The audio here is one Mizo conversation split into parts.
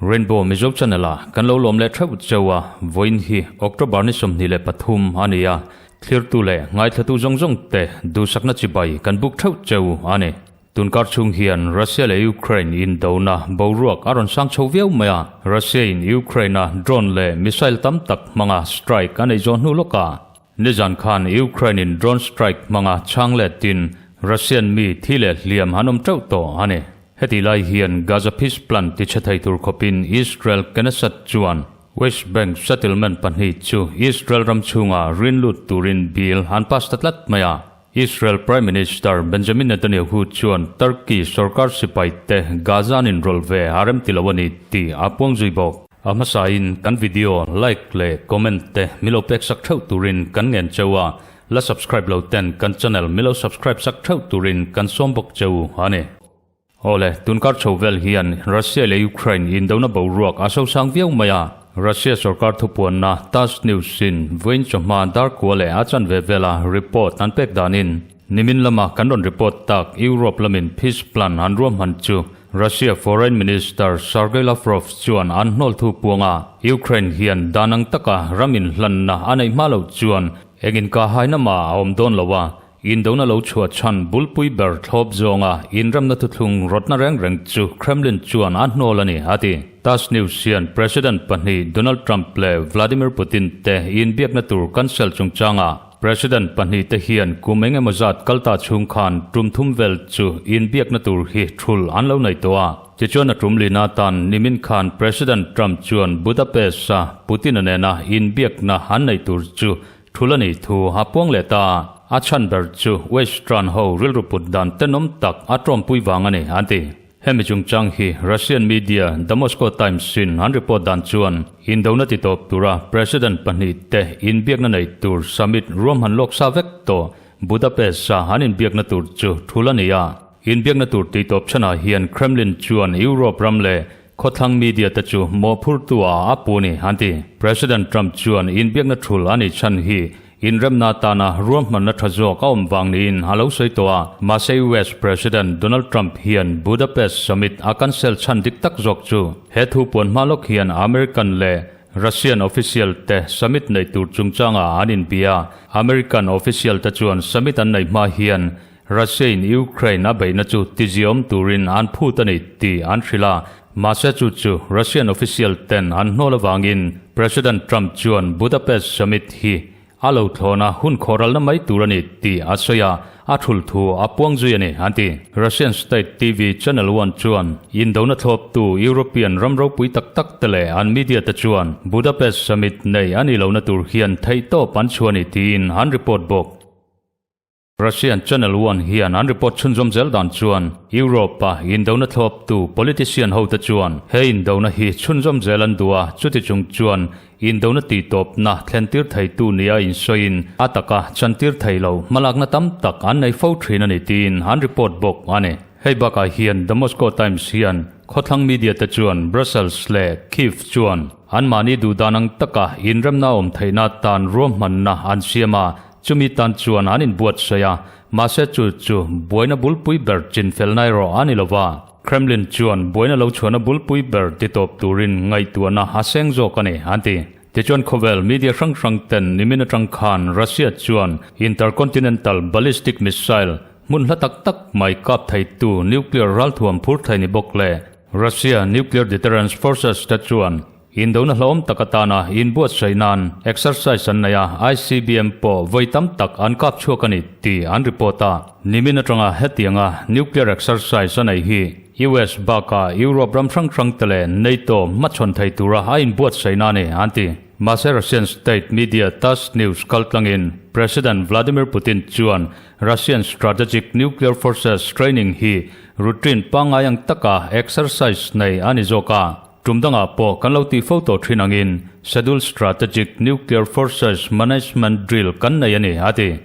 Rainbow Mizo Channel ah kan lo lawm leh theuh cheu a, vawiin hi October ni 23 a ni a, thlirtu leh ngaithlatu zawng zawng te duhsakna chibai kan buk theuh cheu a ni. Tunkar chhung hian Russia leh Ukraine indona boruak a rawn sang chho viau mai a, Russia in Ukraine a drone leh missile tam tak hmanga strike a neih zawh hnu lawkah nizan khan Ukraine in drone strike hmanga chhang letin Russian mi thi leh hliam an awm teuh tawh a ni. Hetih lai hian Gaza peace plan tichhe thei tur khawpin Israel Knesset chuan West Bank settlement pahnih chu Israel ram chhunga rinlut turin bill an pass ta tlat mai a. Israel Prime Minister Benjamin Netanyahu chuan Turkey sorkar sipai te Gaza an inrawlh ve a rem ti lo a ni tih a puang zui bawk. A hmasain kan video like leh comment te milo pek sak theuh turin kan ngen cheu a, la subscribe lo ten kan channel milo subscribe sak theuh turin kan sawm bawk cheu a ni. Awle, tunkar chho vel hian Russia leh Ukraine indona boruak a sosang viau mai a. Russia sorkar thupuanna Tass News in vawiin chawhma darkua leh a chanve vela report an pek danin nimin lama kan rawn report tak Europe lamin peace plan an ruahman chu Russia Foreign Minister Sergei Lavrov chuan an hnawl thu puang a. Ukraine hian dan ang taka ram inhlanna a neih hma loh chuan eng inkahhaina mah a awm dawn lo a, Indona lo chhuah chhan bulpui ber thlawp zawnga inramna thuthlung rawtna reng reng chu Kremlin chuan a hnawl a ni, a ti. Tass News hian President pahnih Donald Trump leh Vladimir Putin te inbiakna tur cancel chungchangah President pahnih te hian kum eng emaw zat kalta chhung khan tum thum vel chu inbiakna tur hi thul an lo nei tawh a. Tichuan a tum lina tan nimin khan President Trump chuan Budapest-a Putin-a nena inbiakna an neih tur chu Thul a nih thu a puang leh ta. A chhan ber chu Western ho rilru put dan tenawm tak a tawmpui vang a ni, an ti. Hemi chungchang hi Russian media The Moscow Times in an report dan chuan indona ti tawp tura President pahnih te inbiakna nei tur summit ruahman lawk sa vek tawh Budapest-a an inbiakna tur chu thul a ni a. Inbiakna tur ti tawp chhanah hian Kremlin chuan Europe ram leh Khawthlang media te chu mawhphurtu ah a pu ni, an ti. President Trump chuan inbiakna thul a nih chhan hi inremna atana ruahmanna tha zawk a awm vang niin a lo sawi tawh a. Mahse US President Donald Trump hian Budapest summit a cancel chhan dik tak zawk chu he thu puan hma lawk hian American leh Russian official te summit neih tur chungchangah an inbia. American official te chuan summit an neih hma hian Russia in Ukraine a beihna chu tiziawm turin an phut a ni tih an hrilh a, mahse chu chu Russian official ten an hnawl avangin President Trump chuan Budapest summit hi a lo thlawn a, hun khawhralna mai tur a ni tih a sawi a, a thul thu a puang zui a ni, an ti. Russian state TV Channel One chuan indona thlawptu European ram ropui tak tak te leh an media te chuan Budapest summit nei a nih lohna tur hian theihtawp an chhuah a ni tiin an report bawk. Russian Channel One hian an report chhunzawm zel dan chuan Europe-a indona thlawptu politician hote chuan he indona hi chhunzawm zel an duh a, chuti chung chuan indona tihtawpna thlentir theitu nia insawiin a taka chantir thei lo hmalakna tam tak an nei fo thin a ni tiin an report bawk a ni. Hei bakah hian The Moscow Times hian khawthlang media te chuan Brussels leh Kyiv chuan anmahni duhdan ang taka inremna awm theihna tan ruahmanna an siam a, Chumi tan chuan an inbuatsaih a, mahse chu chu buaina bulpui ber chinfelna erawh a ni lo va. Kremlin chuan buaina lo chhuahna bulpui ber titawp turin ngaihtuahna a seng zawk a ni, an ti. Tichuan khawvel media hrang hrang ten nimin atang khan Russia chuan intercontinental ballistic missile hmun hla tak tak mai kap theitu nuclear ralthuam phur thei ni bawk leh Russia nuclear deterrence forces te chuan Indona hlawm tak atana inbuatsaih nan exercise an nei a, ICBM pawh vawi tam tak an kap chhuak a ni tih an report a. Nimin atanga hetianga nuclear exercise a nei hi US bakah Europe ram hrang hrang te leh NATO hmachhawn thei tura a inbuatsaihna a ni, an ti. Mahse Russian state media Tass News kaltlangin President Vladimir Putin chuan Russian strategic nuclear forces training hi routine pangngai ang taka exercise nei a ni zawk a. Tum dangah pawh kan lo tih fo tawh thin angin Scheduled Strategic Nuclear Forces Management Drill kan nei a ni, a ti.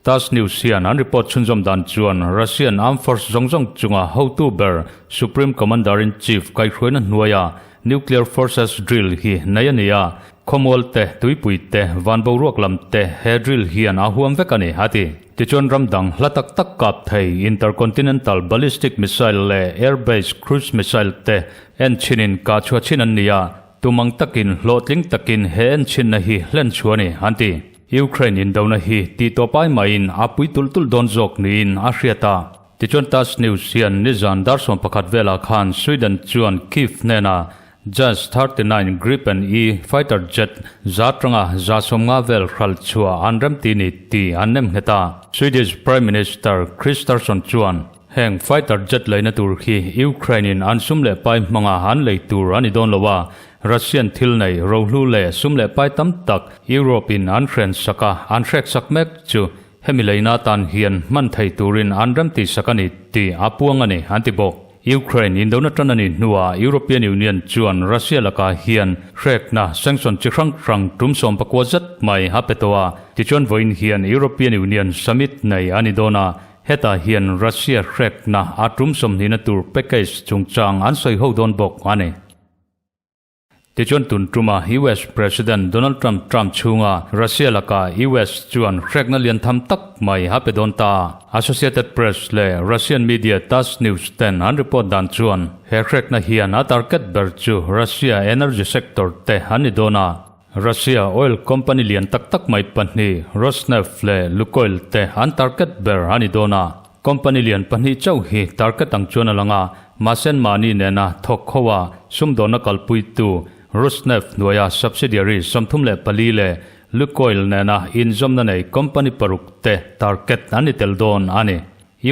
Tass News hian an report chhunzawm dan chuan Russian Armed Force zawng zawng chunga hotu ber Supreme Commander-in-Chief kaihhruaina hnuaia Nuclear Forces Drill hi nei a ni a. Khawmual te, tuipui te, van boruak lam te he drill hian a huam vek a ni, a ti. Tichuan ram dang hla tak tak kap thei intercontinental ballistic missile leh air-based cruise missile te en chhinin kah chhuah chhin an ni a, tumang takin hlawhtling takin he en chhinna hi hlen chhuah a ni, an ti. Ukraine indona hi tih tawp ai maiin a pui tulh tulh dawn zawk niin a hriat a. Tichuan Tass News hian nizan dar 11 velah khan Sweden chuan Kyiv hnenah Jas 39 Gripen E fighter jet za atanga 150 vel hral chhuah an remti ni tih an nem nghet a. Swedish Prime Minister Kristersson chuan heng fighter jet leina tur hi Ukraine in an sum leh pai hmanga an lei tur a ni dawn lo a, Russian thil nei rohlu leh sum leh pai tam tak Europe in an hren sak a, an hrek sak mek chu Hemi leina atan hian hman thei turin an remti sak a ni tih a puang a ni, an ti bawk. Ukraine indona tan a nih hnuah European Union chuan Russia lakah hian hrekna sanction chi hrang hrang tum 19 zet mai a pe tawh a. Tichuan vawiin hian European Union summit nei a ni dawn a, hetah hian Russia hrekna a tum sawmhnihna tur package chungchang an sawi ho dawn bawk a ni. Tichuan tun tuma US President Donald Trump term chhunga Russia lakah US chuan hrekna lian tham tak mai a pe dawn ta. Associated Press leh Russian media Tass News ten an report dan chuan he hrekna hian a target ber chu Russia energy sector te an ni dawn a. Russia oil company lian tak tak mai pahnih Rosneft leh Lukoil te an target ber a ni dawn a. Company lian pahnih chauh hi target ang chuan a lang a, mahse mahni nena thawk kho a sumdawnna kalpuitu Rosneft hnuaia subsidiary 34 leh Lukoil nena inzawmna nei company paruk te target an ni tel dawn a ni.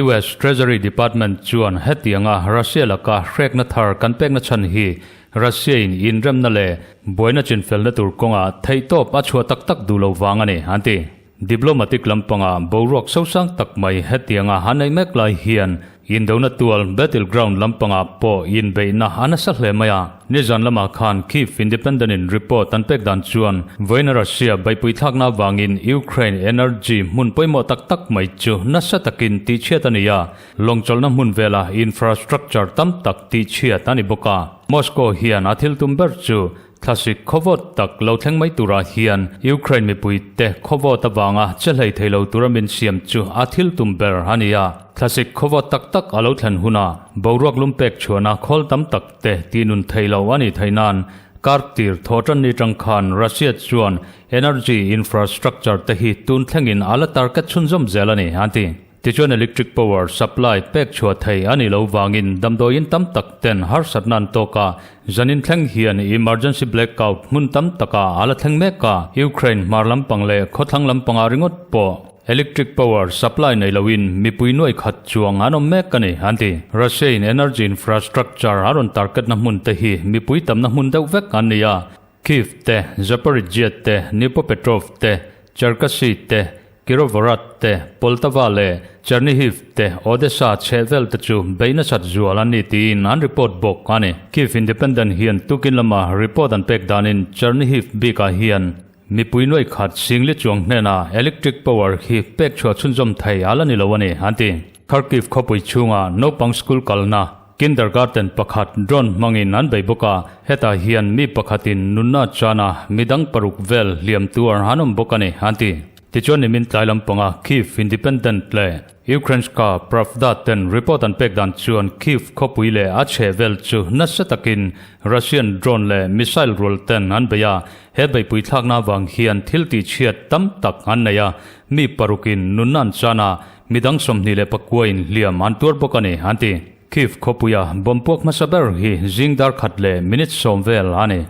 US Treasury Department chuan hetianga Russia laka hrekna thar kan pekna chhan hi Russia-in inremna leh buaina chinfelna tur kawngah theihtawp a chhuah tak tak duh lo vang a ni, an ti. Diplomatic lampanga boruak sosang tak mai hetianga han nei mek lai hian Indona tual battle ground lampangah pawh inbeihna a nasa hle mai a. Nizan lamah khan Kyiv Independent in report an pek dan chuan vawiina Russia beihpui thlakna avangin Ukraine energy hmun pawimawh tak tak mai chu nasa takin tihchhiat a ni a, lawngchawlhna hmun vela infrastructure tam tak tihchhiat a ni bawk a. Moscow hian a thil tum ber chu Thlasik khawvawt tak lo thleng mai turah hian Ukraine mipuite khawvawt avanga che hlei thei lo tura min siam chu a thil tum ber a ni a. Thlasik khawvawt tak tak a lo thlen hunah boruak lum pek chhuahna khawl tam tak te tihnun thei lo a nih theih nan kar tir thaw tan ni tang khan Russia chuan energy infrastructure te hi tun thlengin a la target chhunzawm zel a ni, an ti. Tichuan electric power supply pek chhuah thei a nih loh vangin damdawiin tam tak ten harsatna an tawk a, zanin thleng hian emergency blackout hmun tam takah a la thleng mek a, Ukraine hmar lampang leh khawthlang lampangah ringawt pawh electric power supply nei loin mipui nuai khat chuang an awm mek a ni, an ti. Russia in energy infrastructure a rawn target na hmun te hi mipui tamna hmun deuh vek an ni a, Kyiv te, Zaporizhzhia te, Dnipropetrovsk te, Cherkasy te, Kirovohrad te, Poltava leh Chernihiv te, Odessa chhehvel te chu bei nasat zual an ni tiin an report bawk a ni. Kyiv Independent hian tukin lama report an pek danin Chernihiv bikah hian mipui nuai khat singli chuang hnenah electric power hi pek chhuah chhunzawm thei a la ni lo a ni, an ti. Kharkiv khawpui chhunga naupang school kalna Kindergarten pakhat drone hmangin an bei bawk a, hetah hian mi pakhatin nunna chana midang paruk vel hliam tuar an awm bawk a ni, an ti. Tichuan nimin tlai lampanga Kyiv Independent leh Ukrainska Pravda ten report an pek dan chuan Kyiv khawpui leh a chheh vel chu nasa takin Russian drone leh missile rual ten an bei a, he beihpui thlakna avang hian thil tihchhiat tam tak an nei a, mi parukin nunna an chan a, Midang 29 in hliam an tuar bawk a ni, an ti. Kyiv khawpuia bomb puak hmasa ber hi zing dar khat leh minute 10 vel a ni.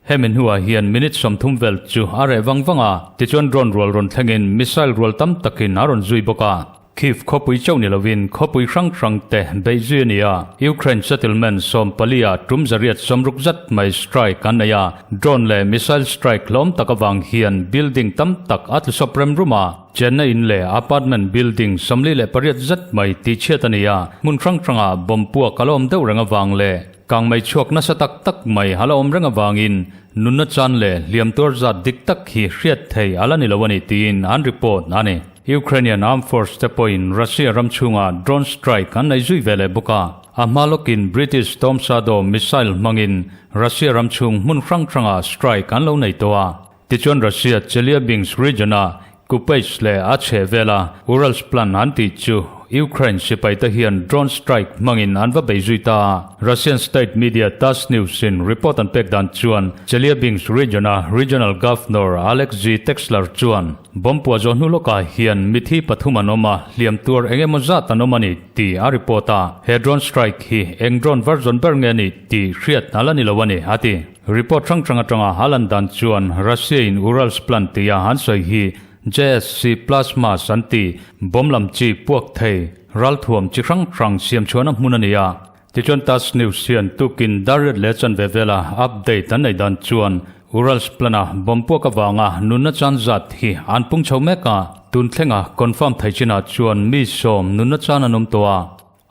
Hemi hnuah hian minute 30 vel chu a reh vang vang a, tichuan drone rual rawn thlengin missile rual tam takin a rawn zui bawk a. Kyiv khawpui chauh ni lovin khawpui hrang hrang te beih zui a ni a, Ukraine settlement 14 ah tum 160 zat mai strike an nei a, drone leh missile strike hlawm tak avang hian building tam tak a tlu sawp rem rum a. Chenna in leh apartment building 48 zet mai tihchhiat a ni a, hmun hrang hrangah bomb puak a la awm deuh reng avang leh kangmei chhuak nasa tak tak mai a la awm reng avangin nunna chan leh hliam tuar zat dik tak hi hriat thei a la ni lo a ni tiin an report a ni. Ukrainian Armed Force te pawhin Russia ram chhungah drone strike an nei zui ve leh bawk a. A hma lawkin British Storm Shadow missile hmangin Russia ram chhung hmun hrang hrangah strike an lo nei tawh a. Tichuan Russia Chelyabinsk region-a Kupech leh a chheh vela Urals plant an tih chu Ukraine sipaite hian drone strike hmangin an va bei zui ta a. Russian state media Tass News-in report an pek dan chuan Chelyabinsk region-a regional governor Alexei Teksler chuan bomb puah zawh hnu lawkah hian mithi pathum an awm a, hliam tuar eng emaw zat an awm a ni tih a report a. He drone strike hi eng drone version ber nge a nih tih hriat a la ni lo a ni, a ti. Report hrang hrang atanga a lan dan chuan Russia-in Urals plant tia an sawi hi JSC Plasmas an ti, bomb lam chi puak thei, ralthuam chi hrang hrang siam chhuahna hmun a ni a. Tichuan Tass News hian tukin Dariat leh chanve vela update an nei dan chuan Urals plant-a bomb puak avanga nunna chan zat hi an pung chho mek a, tun thlenga confirm thei chinah chuan mi sawm nunna chan an awm tawh a.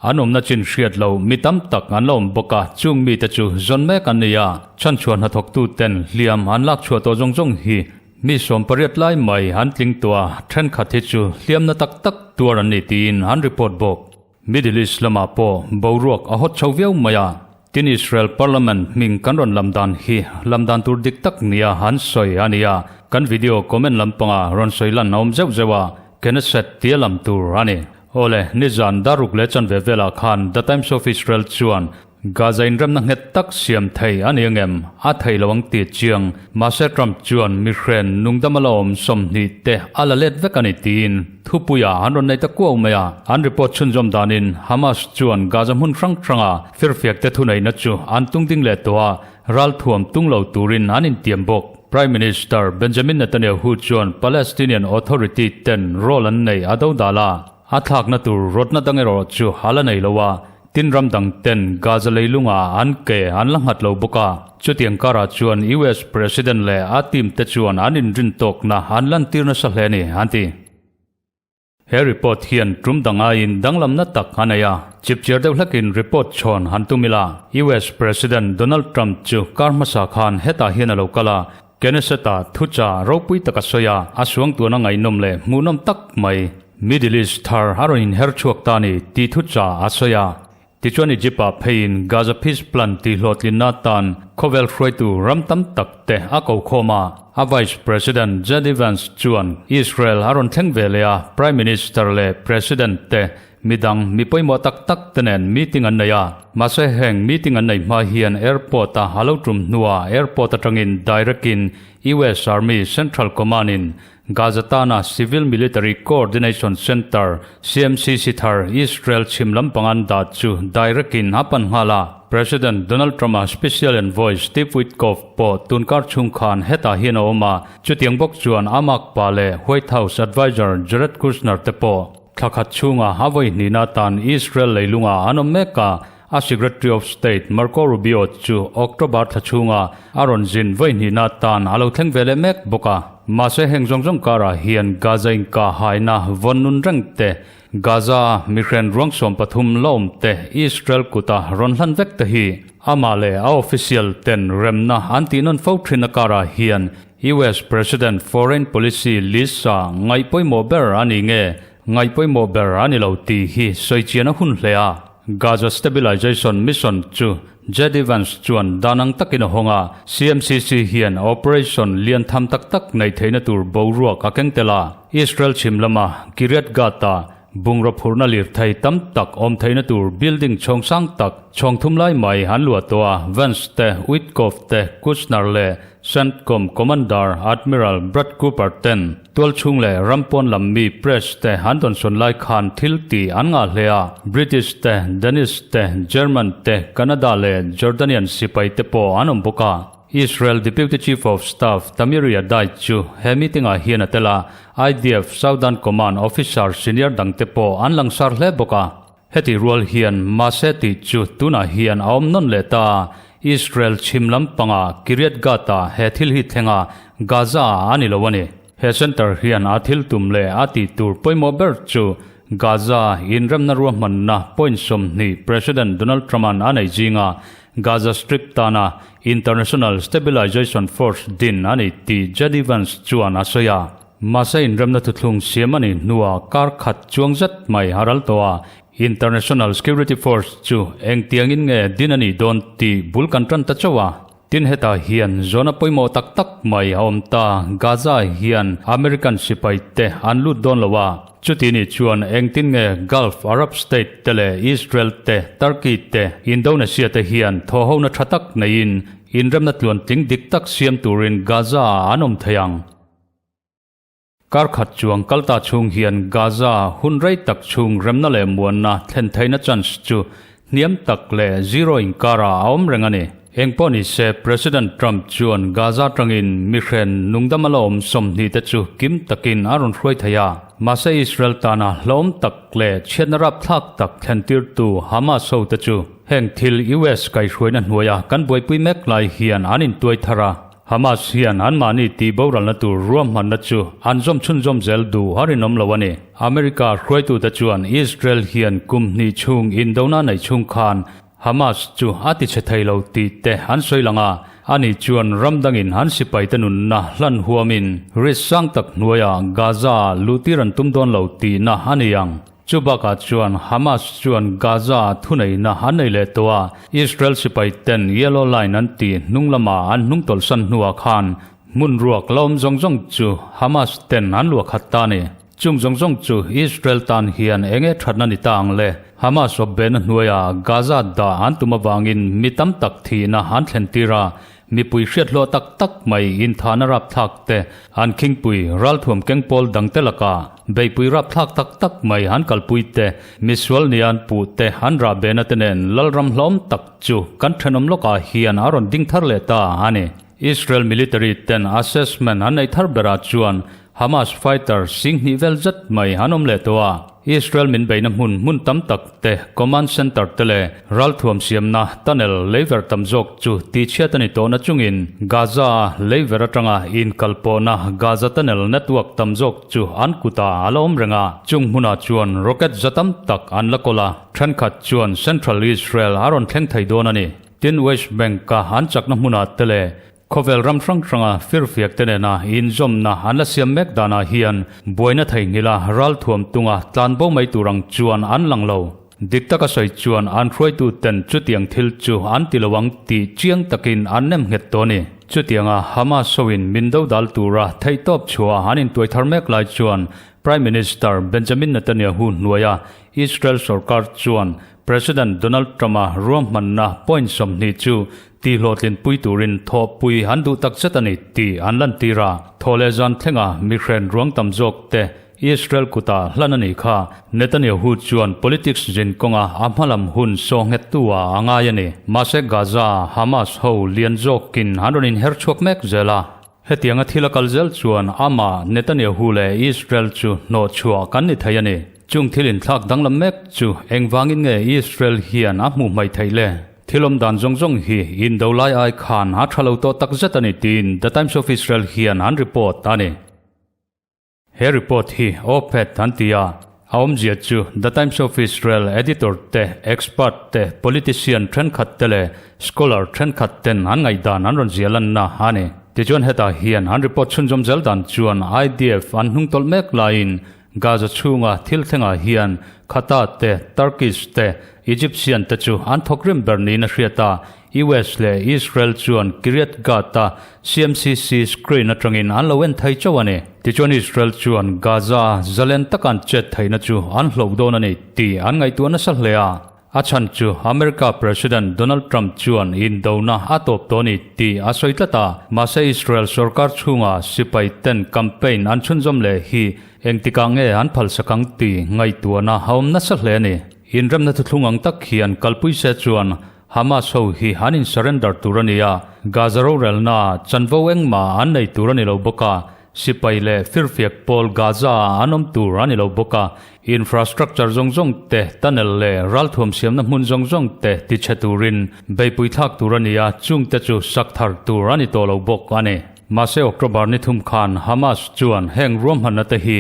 An awmna chin hriat lo mi tam tak an la awm bawk a, chung mite chu zawn mek an ni a, chhanchhuah hnathawktu ten hliam an lak chhuah tawh zawng zawng hi mi 18 lai mai an tling tawh a, thenkhat hi chu hliamna tak tak tuar an ni tiin an report bawk. Middle East lamah pawh boruak a hawt chho viau mai a, tin Israel Parliament hming kan rawn lam dan hi lam dan tur dik tak nia an sawi a ni a, kan video comment lampanga rawn sawi lan a awm zeuh zeuh a, Knesset tia lam tur a ni. Awle, nizan daruk leh chanve velah khan The Times of Israel chuan Gaza inremna nghet tak siam thei a ni angem? A thei lo ang tih chiang. Mahse Trump chuan mihren nungdam a la awm 20 te a la let vek a ni tiin thupuia an rawn nei ta kuau mai a. An report chhunzawm danin Hamas chuan Gaza hmun hrang hranga firfiak te thuneihna chu an tung ding leh tawh a, ralthuam tung lo turin an intiam bawk. Prime Minister Benjamin Netanyahu chuan Palestinian Authority ten role an nei a do dal a, a thlakna tur rawtna dang erawh chu a la nei lo a, tin ram dang ten Gaza leilungah an ke an la nghat lo bawk a. Chutiang karah chuan US President leh a team te chuan an inrin tawkna an lantir nasa hle a ni, an ti. He report hian tum dang aiin danglamna tak a nei a, chipchiar deuh hlekin report chhawn han tum ila. US President Donald Trump chu kar hmasa khan hetah hian a lo kal a, Knesset-ah thucha ropui tak a sawi a, a suangtuahna ngaihnawm leh hmuhnawm tak mai Middle East thar a rawn inher chhuak ta a ni tih thucha a sawi a. Tichuan Egypt-ah pheiin Gaza Peace Plan tih hlawhtlinna atan khawvel hruaitu ram tam tak te a ko khawm a. A Vice President JD Vance chuan Israel a rawn thleng ve leh a, Prime Minister leh President te midang mi pawimawh tak tak te nen meeting an nei a. Mahse heng meeting an nei hma hian airport-a a lo tum hnuah airport atangin direct-in US Army Central Command-in Gaza tana Civil Military Coordination Centre, CMCC, thar Israel chhim lampang an dah chu direct-in a pan nghal a. President Donald Trump-a Special Envoy Steve Witkoff pawh tunkar chhung khan hetah hian a awm a, chutiang bawk chuan a makpa leh White House Adviser Jared Kushner te pawh thla khat chhunga a vawi hnihna atan Israel leilungah an awm mek a. A Secretary of State Marco Rubio chu October thla chhunga a rawn zin vawi hnihna atan a lo thleng ve leh mek bawk a. Mahse heng zawng zawng karah hian Gaza inka haina vawn nun reng te, Gaza mihren ruang 13 la awm te Israel kuta rawn hlan vek te hi amah leh a official ten remna an tih nawn fo thin a karah hian US President foreign policy list-a ngaih pawimawh ber a ni nge ngaih pawimawh ber a ni lo tih hi sawi chian a hun hle a. Gaza Stabilization Mission chu JD Vance chuan dan ang takin a hawng a, CMCC hian operation lian tham tak tak neih theihna tur boruak a keng tel a. Israel chhim lama Kiryat Gat-a bungraw phurhna lirthei tam tak awm theihna tur building chhawng sang tak chhawng thum lai mai an luah tawh a, Vance te, Witkoff te, Kushner leh CENTCOM Commander Admiral Brad Cooper ten Tualchhung leh ram pawn lam mi press te an dawn sawn lai khan thil tih an ngah hle a, British te, Danish te, German te, Canada leh Jordanian sipai te pawh an awm bawk a. Israel Deputy Chief of Staff Tamir Yadai chu he meeting-ah hian a tel a, IDF Southern Command officer senior dangte pawh an langsar hle bawk a. Heti rual hian mahse tih chu tunah hian a awm nawn leh ta a, Israel chhim lampanga Kiryat Gat-ah he thil hi thleng a, Gaza-ah a ni lo a ni. He centre hian a thil tum leh a tih tur pawimawh ber chu Gaza inremna ruahmanna point 20 President Donald Trump-a'n a nei zinga Gaza Strip tana International Stabilization Force din a ni tih JD Vance chuan a sawi a. Mahse inremna thuthlung siam a nih hnuah kar khat chuang zet mai a ral tawh a. International Security Force chu engtiangin nge din a nih dawn tih bul kan tan ta chauh a. Tin hetah hian zawhna pawimawh tak tak mai a awm ta, Gaza hian American sipai te an lut dawn lo a, chuti nih chuan engtin nge Gulf Arab State te leh Israel te, Turkey te, Indonesia te hian thawhhona tha tak neiin inremna tluantling dik tak siam turin Gaza ah an awm thei ang? Kar khat chuang kal ta chhung hian Gaza hun rei tak chhung remna leh muanna thlen theihna chance chu hniam tak leh zero inkarah a awm reng a ni. Engpawh ni se President Trump chuan Gaza tangin mihren nungdam a la awm 20 te chu kim takin a rawn hruai thei a. Mahse Israel tana hlawm tak leh chhiatna rapthlak tak thlentirtu Hamas ho te chu heng thil US kaihhruaina hnuaia kan buaipui mek lai hian an intuai thar a. Hamas hian anmahni tih boralna tur ruahmanna chu an zawm chhunzawm zel duh a rinawm lo a ni. America hruaitute chuan Israel hian kum hnih chhung indona neih chhung khan Hamas chu a tichhe thei lo tih te an sawi lang a, ani chuan ram dangin an sipaite nunna hlan huamin risk sang tak hnuaiah Gaza luhtir an tum dawn lo tihna a ni ang. Chu bakah chuan Hamas chuan Gaza thuneihna an nei leh tawh a, Israel sipai ten Yellow Line an tih hnung lama an hnung tawlhsan hnuah khan hmun ruak la awm zawng zawng chu Hamas ten an luah khat ta a ni. Chung zawng zawng chu Israel tan hian eng nge thatna ni ta ang le? Hamas awpbehna hnuaiah Gaza dah an tum avangin mi tam tak thihna an thlen tir a, Mipui hriathlawh tak tak mai inthahna rapthlak te, an khingpui ralthuam keng pawl dangte lakah beihpui rapthlak tak tak mai an kalpui te, misual nia an puh te an rahbehna te nen lalram hlawm tak chu kan thenawm lawkah hian a rawn ding thar leh ta a ni. Israel military ten assessment an neih thar berah chuan Hamas fighter 20,000 vel zet mai an awm leh tawh a, Israel min beihna hmun hmun tam tak te, command center te leh ralthuam siamna tunnel leiver tam zawk chu tihchhiat a ni tawhna chungin Gaza-a leiver atanga inkalpawhna Gaza tunnel network tam zawk chu an kutah a la awm reng a, chung hmunah chuan rocket za tam tak an la kawl a, thenkhat chuan central Israel a rawn thleng thei dawn a ni. Tin West Bank-a an chakna hmunah te leh Khawvel ram hrang hranga firfiak te nena inzawmna an la siam mek danah hian buaina theihnghilha ralthuam tunga tlanbo mai tur ang chuan an lang lo. Dik taka sawi chuan an hruaitu ten chutiang thil chu an ti lo ang tih chiang takin an nem nghet tawh a ni. Chutianga Hamas hoin min dodal tura theihtawp chhuah an intuai thar mek lai chuan Prime Minister Benjamin Netanyahu hnuaia Israel sorkar chuan President Donald Trump-a ruahmanna point 20 chu Tihhlawhtlinpui turin thawhpui an duh tak zet a ni tih an lantir a, thaw leh zan thlenga mihren ruang tam zawk te Israel kutah hlan a nih kha. Netanyahu chuan politics zin kawnga a hmalam hun saw nghettu ah a ngai a ni. Mahse Gaza Hamas ho lian zawkin an rawn inher chhuak mek zel a. Hetianga thil a kal zel chuan amah Netanyahu leh Israel chu hnawhchhuah kan ni thei a ni. Chung thil inthlak danglam mek chu engvangin nge Israel hian a hmuh hmaih theih le? Thil awm dan zawng zawng hi indo lai ai khan a tha lo tawh tak zet a ni tiin The Times of Israel hian an report a ni. He report hi op-ed an ti a, a awmzia chu The Times of Israel editor te, expert te, politician thenkhat te leh scholar thenkhat ten an ngaihdan an rawn ziah lanna a ni. Tichuan hetah hian an report chhunzawm zel dan chuan IDF an hnungtawlh mek laiin Gaza chhunga thil thlengah hian Qatar te, Turkish te, Egyptian te chu an thawk rim ber niin a hriat a, US leh Israel chuan Kiryat Gat-a CMCC screen atangin an lo en thei chauh a ni. Tichuan Israel chuan Gaza zalen taka an chet theihna chu an hloh dawn a ni tih an ngaihtuah nasa hle a. A chhan chu America President Donald Trump chuan indona a tawp tawh a ni tih a sawi tlat a, mahse Israel sorkar chhunga sipai ten campaign an chhunzawm leh hi engtikah nge an phalsak ang tih ngaihtuahna a awm nasa hle a ni. Inremna thuthlung ang tak hian kalpui se chuan Hamas ho hi an in surrender tur a ni a, Gaza rorelna chanvo engmah an nei tur a ni lo bawk a, Sipai leh firfiak pawl Gaza ah an awm tur a ni lo bawk a, infrastructure zawng zawng te, tunnel leh ralthuam siamna hmun zawng zawng te tichhe turin beihpui thlak tur a ni a, chungte chu sak thar tur a ni tawh lo bawk a ni. Mahse October ni thum khan Hamas chuan heng ruahmanna te hi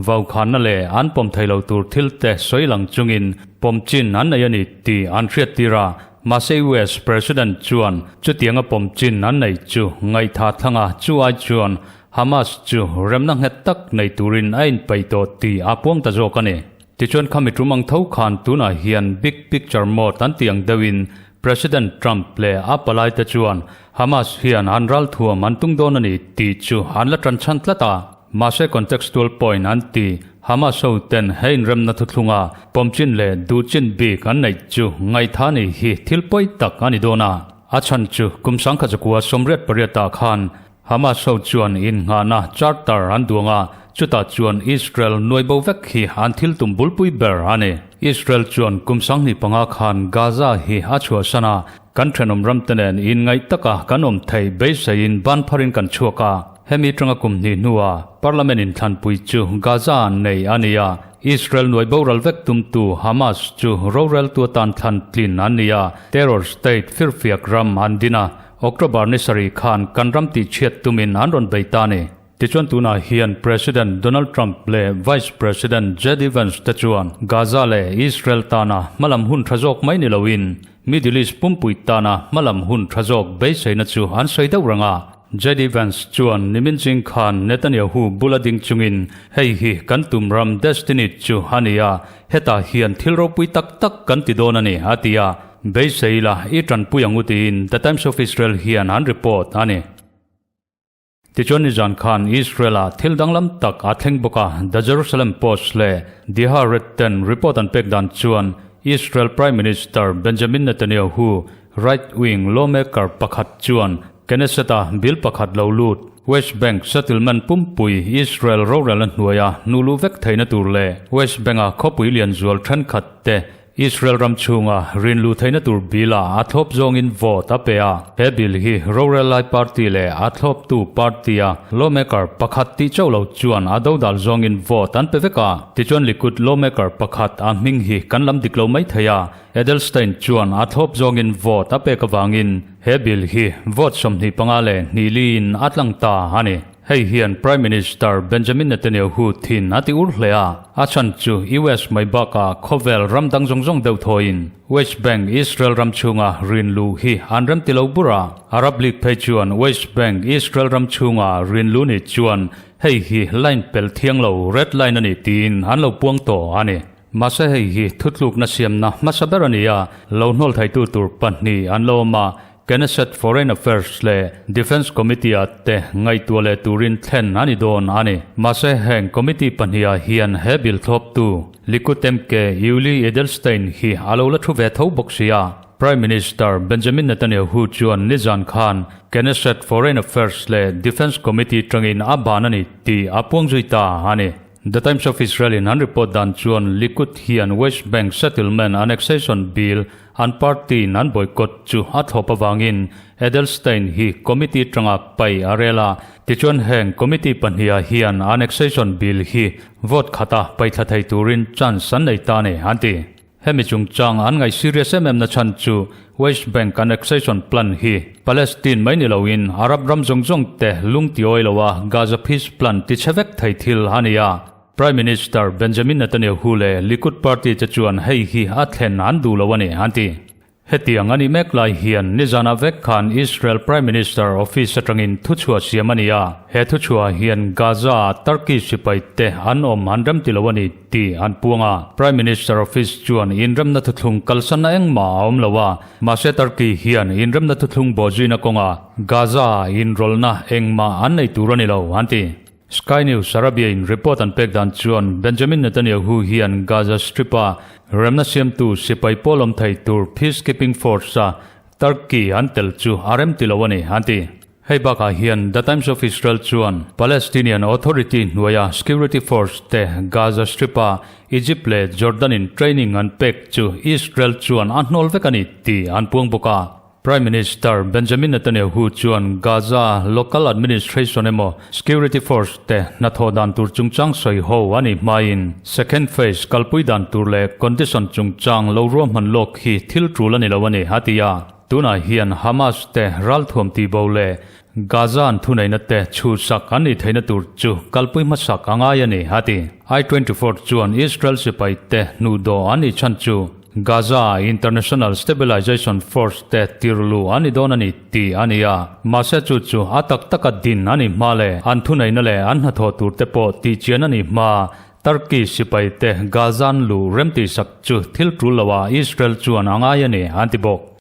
vaukhanna leh an pawm thei lo tur thil te sawi lang chungin pawm chin an nei a ni tih an hriattir a, mahse US President chuan chutianga pawm chin an nei chu ngaihtha thlanga chu ai chuan Hamas chu remna nghet tak nei turin a inpeih tawh tih a puang ta zawk a ni. Tichuan khami tum ang tho khan tunah hian big picture mode an tih ang deuhin President Trump leh a palaite chuan Hamas hian an ralthuam an tung dawn a ni tih chu an la tan chhan tlat a. Mahse contextual point an ti, Hamas ho ten he inremna thuthlunga pawmchin leh duhchin bik an neih chu ngaihtha ni hi thil pawi tak a ni dawn a. A chhan chu kum sangkha zakua 88 ah khan Hamas ho chuan innghahna charter an duang a, chutah chuan Israel nuai bo vek hi an thil tum bulpui ber a ni. Israel chuan kum 25 khan Gaza hi a chhuahsan a, kan thenawm ramte nen inngaih taka kan awm theih beiseiin ban pharin kan chhuak a. Hemi tanga kum hnih hnuah Parliament inthlanpui chu Gaza nei a ni a, Israel nuai boral vek tumtu Hamas chu roreltu atan thlan tlin an ni a, terror state firfiak ram an din a, October ni sarih khan kan ram tihchhiat tumin an rawn bei ta a ni. Tichuan tunah hian President Donald Trump leh Vice President JD Vance te chuan Gaza leh Israel tana hmalam hun tha zawk mai ni loin Middle East pumpui tana hmalam hun tha zawk beiseina chu an sawi deuh reng a. JD Vance chuan nimin ching khan Netanyahu bula ding chungin hei hi kan tum ram destiny chu a ni a, hetah hian thil ropui tak tak kan ti dawn a ni, a ti a. Beisei la, i tanpui ang u tiin The Times of Israel hian an report a ni. Tichuan nizan khan Israel-ah thil danglam tak a thleng bawk a, The Jerusalem Post leh The Haaretz ten report an pek dan chuan Israel Prime Minister Benjamin Netanyahu right-wing lawmaker pakhat chuan Knesset-a bill pakhat lo lut, West Bank settlement pumpui Israel rorelna hnuaia hnu luh vek theihna tur leh West Bank-a khawpui lian zual thenkhat te Israel ram chhunga rinlu theihna tur bill ah a thlawp zawngin vote a pe a. He bill hi rorel lai party leh a thlawptu party a lawmaker pakhat tih chauh lo chuan a dodal zawngin vote an pe vek a. Tichuan Likud lawmaker pakhat a hming hi kan lam dik lo mai thei a, Edelstein chuan a thlawp zawngin vote a pek avangin he bill hi vote 25 leh 2 liin a tlang ta a ni. Hei hian Prime Minister Benjamin Netanyahu thin a ti ur hle a, a chhan chu US mai bakah khawvel ram dang zawng zawng deuh thawiin West Bank Israel ram chhunga rin luh hi an rem ti lo bur a. Arab League phei chuan West Bank Israel ram chhunga rin luh ni chuan hei hi line pel thiang lo, red line a ni tiin an lo puang tawh a ni. Mahse hei hi thutlukna siamna hmasa ber a ni a, lo hnawl theitu tur pahnih an lo awm a, Knesset Foreign Affairs leh Defence Committee ah te ngaihtuah leh turin thlen a ni dawn a ni. Mahse heng committee pahnih ah hian he bill thlawptu Likud MK Yuli Edelstein hi a lo la thu ve tho bawk si a. Prime Minister Benjamin Netanyahu chuan nizan khan Knesset Foreign Affairs leh Defence Committee tangin a ban a ni tih a puang zui ta a ni. The Times of Israel in an report dan chuan Likud hian West Bank settlement annexation bill an party in an boycott chu a thlawp avangin Edelstein hi committee tanga pai a rel a. Tichuan heng committee pahniha hian annexation bill hi vote khata paithla thei turin chance an nei ta a ni, an ti. Hemi chungchang an ngaih serious em em na chhan chu West Bank annexation plan hi Palestine mai ni loin Arab ram zawng zawng te lung ti awi lo a Gaza peace plan ti chhe vek thei thil a ni a. Prime Minister Benjamin Netanyahu leh Likud party te chuan hei hi a thlen an duh lo a ni, an ti. Hetiang a nih mek lai hian nizanah vek khan Israel Prime Minister office atangin thuchhuah siam a ni a, he thuchhuah hian Gaza-ah Turkey sipai te an awm an rem ti lo a ni tih an puang a. Prime Minister office chuan inremna thuthlung kalsanna engmah a awm lo a, mahse Turkey hian inremna thuthlung bawhzuina kawngah Gaza-ah inrawlhna engmah an nei tur a ni lo, an ti. Sky News Arabia in report an pek dan chuan Benjamin Netanyahu hian Gaza Strip-a remna siamtu sipai pawl awm thei tur peacekeeping force-a Turkey an tel chu a rem ti lo a ni, an ti. Hei bakah hian The Times of Israel chuan Palestinian Authority hnuaia security force te Gaza Strip-a Egypt leh Jordan in training an pek chu Israel chuan a hnawl vek a ni tih an puang bawk a. Prime Minister Benjamin Netanyahu chuan Gaza local administration emaw security force te hnathawh dan tur chungchang sawi ho a nih hmain second phase kalpui dan tur leh condition chungchang lo ruahman lawk hi thil tul a ni lo a ni, a ti a. Tunah hian Hamas te ralthuam tihbo leh Gaza an thuneihna te chhuhsak an nih theihna tur chu kalpui hmasak a ngai a ni, a ti. I-24 chuan Israel sipai te hnuhdawh an nih chhan chu Gaza International Stabilization Force te tirlu an ni dawn a ni tih a ni a, mahse chu chu a tak taka din a ni hma leh an thuneihna leh an hnathawh tur te pawh tihchian a ni hma. Turkey sipaite Gaza an luh remtihsak chu thil tul loah Israel chuan a ngai a ni, an ti bawk.